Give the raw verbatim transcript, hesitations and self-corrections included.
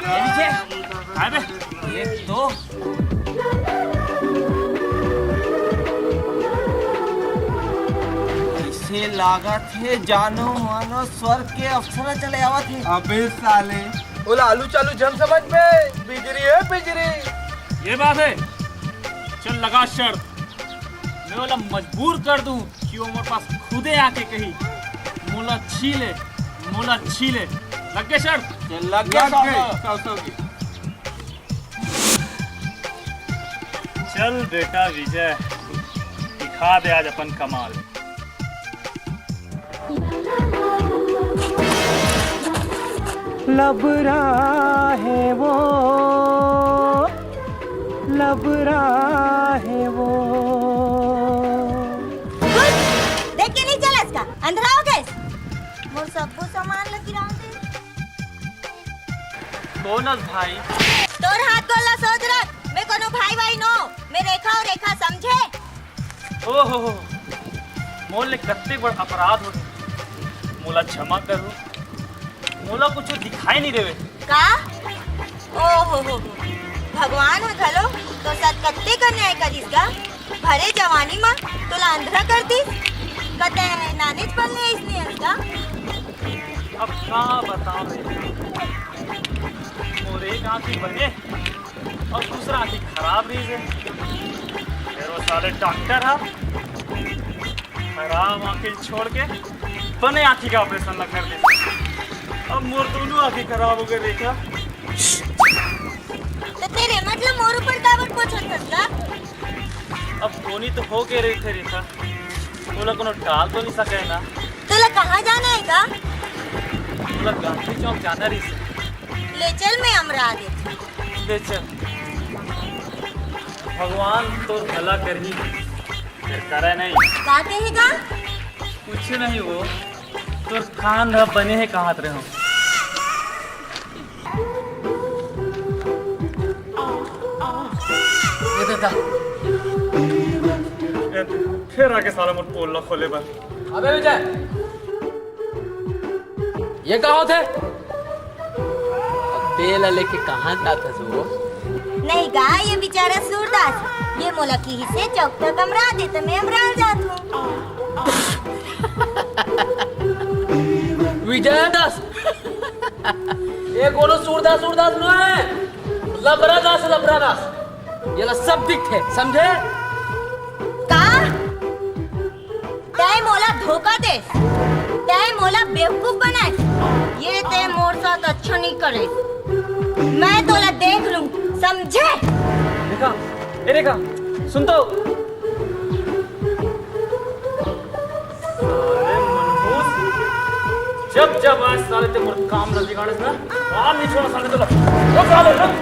ये नीचे। काय बे? ये तो ऐसे लागत हे, जानो मानो स्वर्ग के अप्सरा चले आवत हे। अबे साले, ओला आलू चालू झन समझ बे, बिजरी हे बिजरी। ये बात हे, चल लगा शर्त, मैं ओला मजबूर कर दूं कि वो मोर पास खुदे आके कही, "मोला छी ले, मोला छी ले।" लग गे शर्त? ये लग गे लग गे, साहब। साहब, साहब जी। चल बेटा विजय, दिखा दे आज अपन कमाल। लबरा है वो, लबरा है वो। देख के नहीं चलस का? अंधरा हो गए। मोर सब्बो सामान लगी रहा थे। कौन अस भाई? तोर हाथ गोला सोच रख, मैं कोनो भाई भाई नो, मैं रेखा और रेखा, समझे? ओहो, मोर ले कत्ते बड़ अपराध हो गे। मोला क्षमा करू, मोला कुछ दिखाई नहीं देवे। का? ओहो हो हो। भगवान ह घलो तो सत कत्ते का न्याय करिस गा। भरे जवानी म तोला अंधरा कर दिस। कते नानेच पल ले इसने हस गा। अब का बताओ रे, मोर एक आंखी बने और दूसरा आंखी खराब रही है। फिर वो साले डॉक्टर है, खराब आंखी छोड़ के बने आंखी का ऑपरेशन ला कर दे। अब मोर दोनों आंखी खराब हो गए रेखा। तो तेरे मतलब मोर ऊपर दावत पोछत हस का? अब कोनी तो हो गए रही थे रेखा, तोला कोनो टाल तो नहीं सके ना। तोला कहाँ जाना है का? तोला गांधी चौक जाना रही से। ले चल, मैं अमरा देती। ले चल। भगवान तोर भला करही, फिर करे नहीं। का कहेगा? कुछ नहीं वो, तोर कान ह बने हे कहत रहे हो। ये दे दा। ए, फिर आके साला मोर पोल ला खोले बर। अबे विजय, ये का होथे? बेल लेके कहाँ जात हस वो? नहीं गा, ये बेचारा सूरदास, ये मोला किहिसे चौक तक अमरा दे, त मैं अमरा जात हूँ। विजय दास, ये कोनो सूरदास, सूरदास नो है, लबरा दास, लबरा दास। ये ला सब दिखथे, समझे? का? तैं मोला धोखा देस, तैं मोला बेवकूफ बनाएस, ये तैं मोर साथ अच्छा नहीं करेस। मैं तोला देख लूं, समझे? रेखा, ए रेखा, सुन तो। साले मनहूस, जब जब आज साले ते मोर काम न बिगाड़ेस ना, काम नहीं छोड़ा साले तोला। रुक साले, रुक।